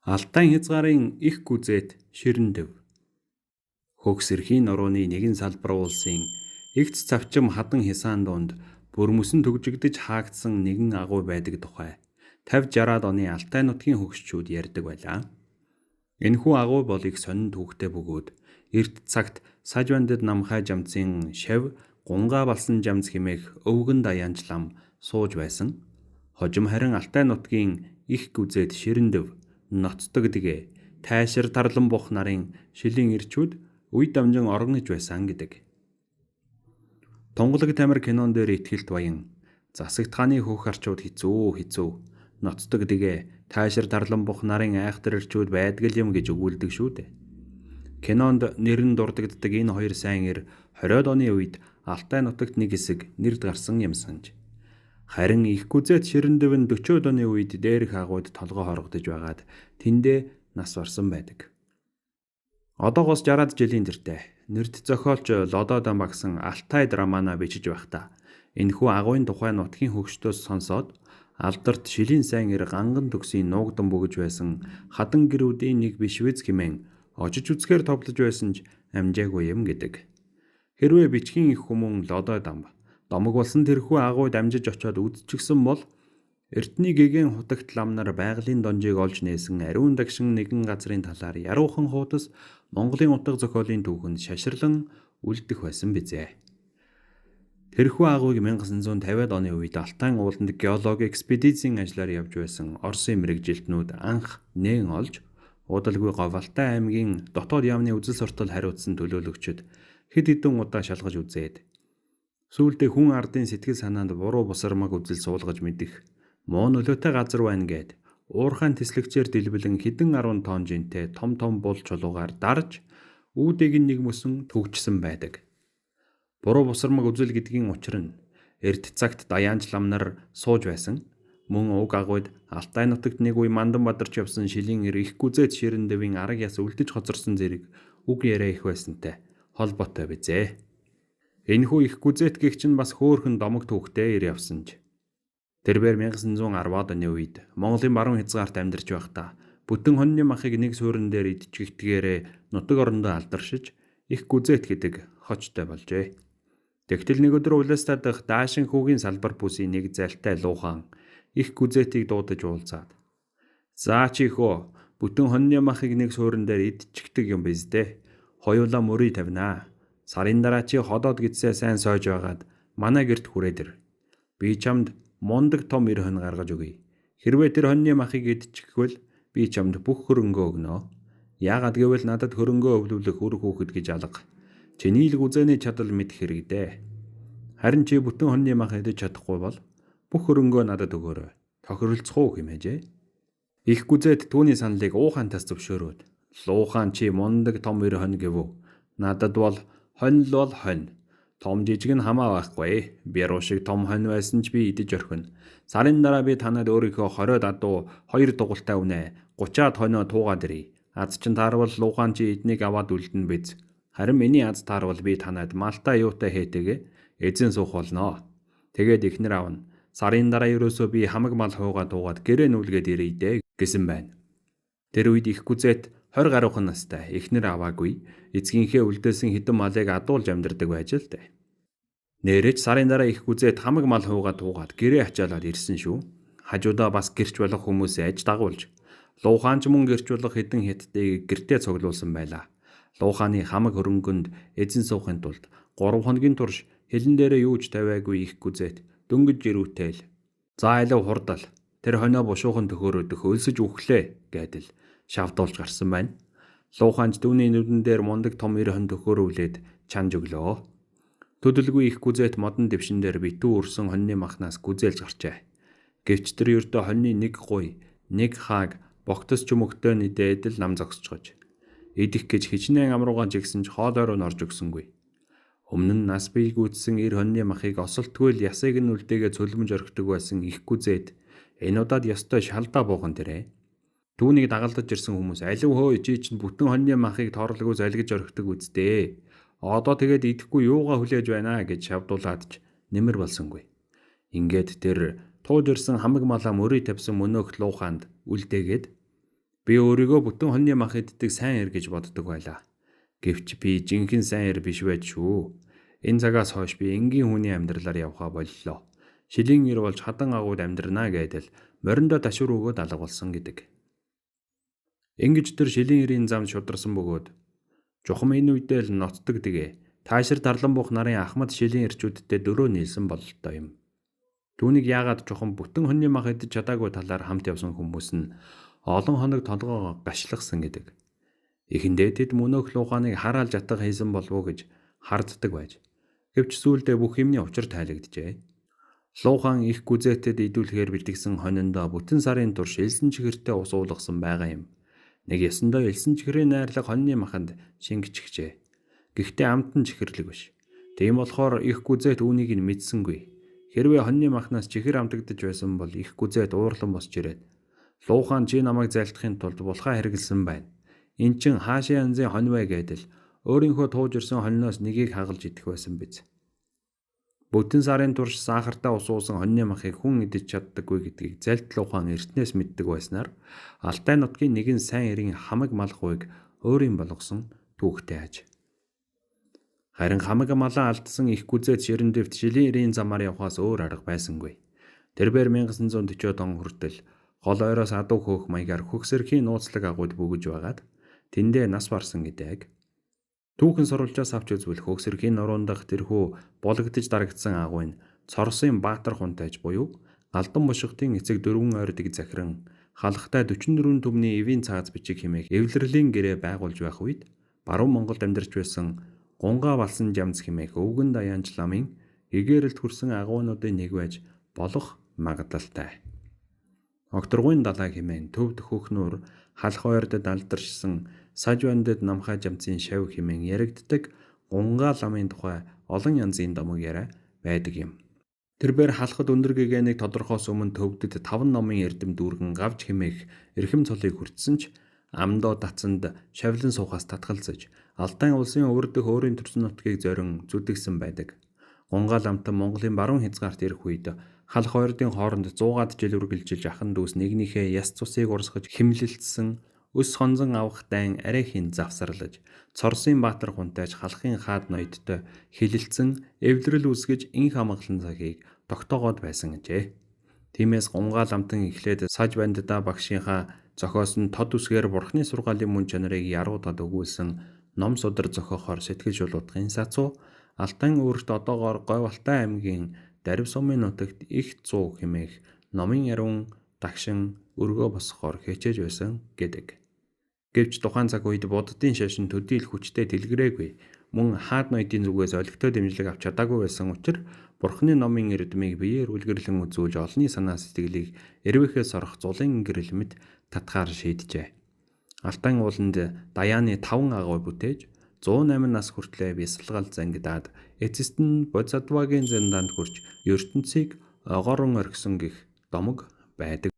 Алтайн хязгаарын их гүзээт ширэндэв. Хөгс эрхийн нурууны нэгэн салбар уулсын эгц цавчим хадан хясаан дунд бүрмөсөн түгжигдэж хаагдсан нэгэн агуй байдаг тухай 50 60-аад оны Алтай нутгийн хөгшчүүд ярьдаг байлаа. Энэхүү агуй бол их сонин түүхтэй бөгөөд эрт цагт Сажвандад намхай жамцын шав гунгаа балсан жамц хэмээх өвгөн даяанч лам сууж байсан. Хожим харин Алтай нутгийн их гүзээт ширэндэв ноцдог дэгэ тайшир тарлан бух нарын шилийн эрчүүд үе дамжин оргоно байсан гэдэг. Тунгалаг тамир кинон дээр итгэлт баян засагт хааны хөх арчууд хэцүү хэцүү ноцдог дэгэ тайшир тарлан бух нарын айхтар эрчүүд байдаг юм гэж өгүүлдэг шүү дээ. Кинонд нэр нь дурддагддаг энэ хоёр сайн эр 20-од оны үед Алтай нутагт нэг хэсэг нэрд гарсан юм санж. Харин их гүзээт ширэндэв нь 40-од оны үед дээрх агуйд толгой хоргодож байгаад тэндээ нас барсан байдаг. Одоогоос 60-аад жилийн тэртээ нэрд зохиолч Лодоо багсан Алтай драмана бичиж байхдаа энэхүү агуйн тухай нутгийн хөгшдөөс сонсоод алдарт шилийн сайн эр ганган төгсийн нуугдан бөгж байсан хадан гэрүүдийн нэг биш биз хэмээн очиж үзэхээр товлож байсан ч амжаагүй юм гэдэг. Хэрвээ бичгийн их хүмүүн Лодой дамб домог болсон тэрхүү агуйд амжиж очиод үзчихсэн бол эртний гэгээн хутагт лам нар байгалийн донжийг олж нээсэн ариун дагшин нэгэн газрын талаар яруухан хуудас Монголын утга зохиолын түүхэнд шаширлан үлдэх байсан бизээ. Тэрхүү агуйг 1950-ад оны үед Алтайн ууланд геологи экспедицийн ажлаар явж байсан Оросын мэргэжилтнүүд анх нээн олж удалгүй Говь Алтай аймгийн дотоод яамны үзэл суртал хариуцсан төлөөлөгчид хэд хэдэн удаа шалгаж үзээд сүүлдээ хүн ардын сэтгэл санаанд буруу бусармаг үзэл суулгаж мэдэх муу нөлөөтэй газар байна гээд уурхайн тэслэгчээр дэлбэлэн хэдэн арван тонн жинтэй том том бул чулуугаар дарж үүдийг нь нэг мөсөн түгжсэн байдаг. Буруу бусармаг үзэл гэдгийн учир нь эрт цагт даяанч лам нар сууж байсан мөн уг агуйд Алтай нутагт нэг үе мандан бадарч явсан шилийн эр их гүзээт ширэндэвийн арга яс үлдэж хоцорсон зэрэг үг яриа их байсантай холбоотой бизээ. Энэхүү их гүзээт гэгч нь бас хөөхөн домог түүхтэй ир явсан ч. Тэрбээр 1910-аад оны үед Монголын баруун хязгаарт амьдарч байхдаа бүтэн хоньны махыг нэг суурин дээр идчихтгэгээрээ нутаг орондоо алдаршиж их гүзээт гэдэг хочтой болжээ. Тэгтэл нэг өдөр Улаастаа дахь Даашин хүүгийн салбар бүсийн нэг залтай луухан их гүзээтийг дуудаж уулзаад "За чи хөө бүтэн хоньны махыг нэг суурин дээр идчихдэг юм биз дээ. Хоёулаа мөрий тавина. Сарын дараа чи ходоод гэдсээ сайн сойж байгаад манай гэрт хүрээд ир. Би чамд мундаг том эр хонь гаргаж өгье. Хэрвээ тэр хоньны махыг идчихвэл би чамд бүх хөрөнгөө өгнө. Яагаад гэвэл надад хөрөнгөө өвлөвлөх үр хүүхэд гэж алга. Чиний л гүзээний чадал мэдэх хэрэг дээ. Харин чи бүтэн хоньны мах идэж чадахгүй бол бүх хөрөнгөө надад өгөөрэй. Тохиролцох уу хэмээжээ." Их гүзээд түүний саналыг уухантаас зөвшөөрөөд "Луухан чи мундаг том эр хонь гэв. Надад бол хонь л бол хонь. Том жижиг нь хамаа байхгүй. Бяруу шиг том хонь байсан ч би идэж орхино. Сарын дараа би танад өөрийнхөө 20-од адуу 2 дугуйлтай үнэ 30-аад хонио туугаад ирье. Аз чинь таарвал луухан чи эднийг аваад үлдэнэ биз. Харин миний аз таарвал би танад малтай юутай хээтэйгээ эзэн суух болноо." Тэгээд эхнэр аав нь "Сарын дараа ерөөсөө би хамаг мал хуугаа туугаад гэрээ нүлгээд ирье дээ" гэсэн байна. Тэр үед их гүзээт 20 гаруйхан настай эхнэр аваагүй эцгийнхээ үлдээсэн хэдэн малыг адуулж амьдардаг байж л дээ. Нээрээ ч сарын дараа их гүзээт хамаг мал хуугаа туугаад гэрээ ачаалаад ирсэн шүү. Хажуудаа бас гэрч болох хүмүүсээ аж дагуулж Луухаан ч мөн гэрч болох хэдэн хятадыг гэртээ цуглуулсан байлаа. Луухааны хамаг хөрөнгөнд эзэн суухын тулд 3 хоногийн турш хилэн дээрээ юу ч тавиагүй их гүзээт дөнгөж жирүүтэл "За алив хурдал тэр хонио бушуухан төхөөрөдөх өлсөж үхлээ" гэдэл шавдуулж гарсан байна. Луухаанч түүний нүдэн дээр мундаг том эр хон төхөөрөвлөөд чанж өглөө. Төдөлгүй их гүзээт модон дэвшин дээр битүү өрсөн хоньны махнаас гүзээлж гарчээ. Гэвч тэр ердөө хоньны нэг гуй, нэг хааг богтос чөмөгтэй нидээд л нам зогсчихож. Идэх гэж хичнээн амруугаан жигсэн ч хоолой руу норж өгсөнгүй. Өмнө нь нас бий гүйцсэн эр хоньны махыг осолтгүй л ясыг нь үлдээгээ цөлмөж орхидог байсан их гүзээт энэ удаад ёстой шалдаа буухан дээрээ. Түүнийг дагалдаж ирсэн хүмүүс "Алив хөөе чи чинь бүтэн хоньны махыг тоорлогоо залгиж орхидог үсттэй. Одоо тэгээд идэхгүй юугаа хүлээж байна" гэж шавдуулаад ч нэмэр болсонгүй. Ингээд тэр тууж ирсэн хамаг малаа мөрий тавьсан мөнөөх лууханд үлдээгээд Би өөрийгөө бүтэн хоньны мах иддэг сайн эр гэж боддог байлаа. Гэвч би жинхэнэ сайн эр биш байж шүү. Энэ цагаас хойш би энгийн хүний амьдралаар явхаа боллоо. Шилийн эр болж хадан агууд амьдрнаа гэдэл мориндоо ташуур өгөөд алга болсон гэдэг. Ингэж тэр шилийн эрийн замд шударсан бөгөөд чухам энэ үедээ л ноцдог дэгэ. Таашир дарлан бух нарын ахмад шилийн эрчүүдтэй дөрөө нийлсэн бололтой юм. Түүнийг яагаад чухам бүтэн хоньны мах идэж чадаагүй талаар хамт явсан хүмүүс нь олон хоног толгоогоо гашлахсан гэдэг. Эхэндээ тэд мөнөөх лууханыг хараалж атга хийсэн болов уу гэж харддаг байж. Гэвч сүүлдээ бүх юмны учир тайлэгджээ. Луухан их гүзээтэд идүүлэхээр бэлтгэсэн хониндоо бүтэн сарын турш элсэн чихэртэй ус уулгасан байгаа юм. Нэг ёсондоо элсэн чихрийн найрлага хоньны маханд шингэчихжээ. Гэхдээ амт нь чихэрлэг биш. Тийм болохоор их гүзээт үүнийг нь мэдсэнгүй. Хэрвээ хоньны махнаас чихэр амтагдаж байсан бол их гүзээт уурлан босч ирээд Луухан чи намайг зайлтгахын тулд булхаа хэрэглэсэн байна. Эн чин хаашаа янзын хонь вэ гэдэл өөрийнхөө тууж ирсэн хоньноос нэгийг хагалж идэх байсан биз. Бүтэн сарын турш сахартай ус уусан хоньны махыг хүн идэж чаддаггүй гэдгийг зайлтл ухаан эртнээс мэддэг байснаар Алтай нутгийн нэгэн сайн эрийн хамаг малгуйг өөрийн болгосон түүхтэй аж. Харин хамаг малаа алдсан их гүзээд ширэндвт шилийн эрийн замаар явхаас өөр арга байсангүй. Тэрбээр 1940-од он хүртэл гол ойроос адуу хөөх маягаар хөхсөрхийн нууцлаг агууд бөгөж байгаад тэндээ нас барсан гэдэг. Түүхэн сурвалжаас авч үзвэл хөөсөрхийн нуруунд дах тэрхүү булагдаж дарагдсан агуй нь Цорсын Баатар хунтайж буюу Галдан бушигтын эцэг дөрвөн ойрдыг захиран халахтай 44 түмний эвийн цааз бичиг хэмээх эвлэрлийн гэрээ байгуулж байх үед баруун Монголд амьдарч байсан Гунгаа балсан жамц хэмээх өвгөн даяанч ламын гэгээрэлд хүрсэн агуйнуудын нэг байж болох магадлалтай. Огторгуйн далай хэмээн төвд хөхнүүр халах ойрдод алдаршсан Сажвандад намхай жамцын шав хэмээн яригддаг Гунгаа ламын тухай олон янзын домог яриа байдаг юм. Тэрбээр халахад өндөр гэгээнэг тодорхоос өмнө төвдөд 5 номын эрдэм дүүргэн гавж хэмээх эрхэм цолыг хүртсэн ч амдоо татсанд шавлан суухаас татгалзаж Алтай улсын өвөр дэх өөрийн төрсөн нутгийг зорин зүдэгсэн байдаг. Гунгаа ламтан Монголын баруун хязгаарт ирэх үед халах ойрдын хооронд 100-аад жил үргэлжилж ахан дүүс нэгнийхээ яс цусыг урсгаж химлэлдсэн өс хонзон авах дайн арайхийн завсарлаж Цорсын Баатар хунтайж халахын хаад ноёдтой хилэлцэн эвлэрэл үүсгэж инх амгалан цагийг тогтоогоод байсан гэжээ. Тиймээс Гунгаа ламтан эхлээд Саж банддаа багшийнхаа зохиосон тод үсгээр бурхны сургаалын мөн чанарыг яруудад өгүүлсэн ном судар зохиохоор сэтгэл шулуутгын сацуу Алтан өөрт одоогоор Говь-Алтай аймгийн Дарив сумын нутагт их зуу хэмээх номын ариун дагшин өргөө босгохоор хичээж байсан гэдэг. Гэвч тухайн цаг үед буддын шашин төдийл хүчтэй дэлгэрээгүй мөн хаад ноёдын зүгээс олигтой дэмжлэг авч чадаагүй байсан учир бурхны номын эрдмийг биеэр үлгэрлэн үзүүлж олонний санаа сэтгэлийг эрвээхээс орох зулын гэрэл мэт татгаар шийджээ. Алтан ууланд Даяаны 5 агуй бүтээж 108 нас хүртлээр бясалгал зангидаад эцэст нь Бодисатвагийн зиндаанд хүрч ертөнцийг огоорон орхисон гэх домог байдаг.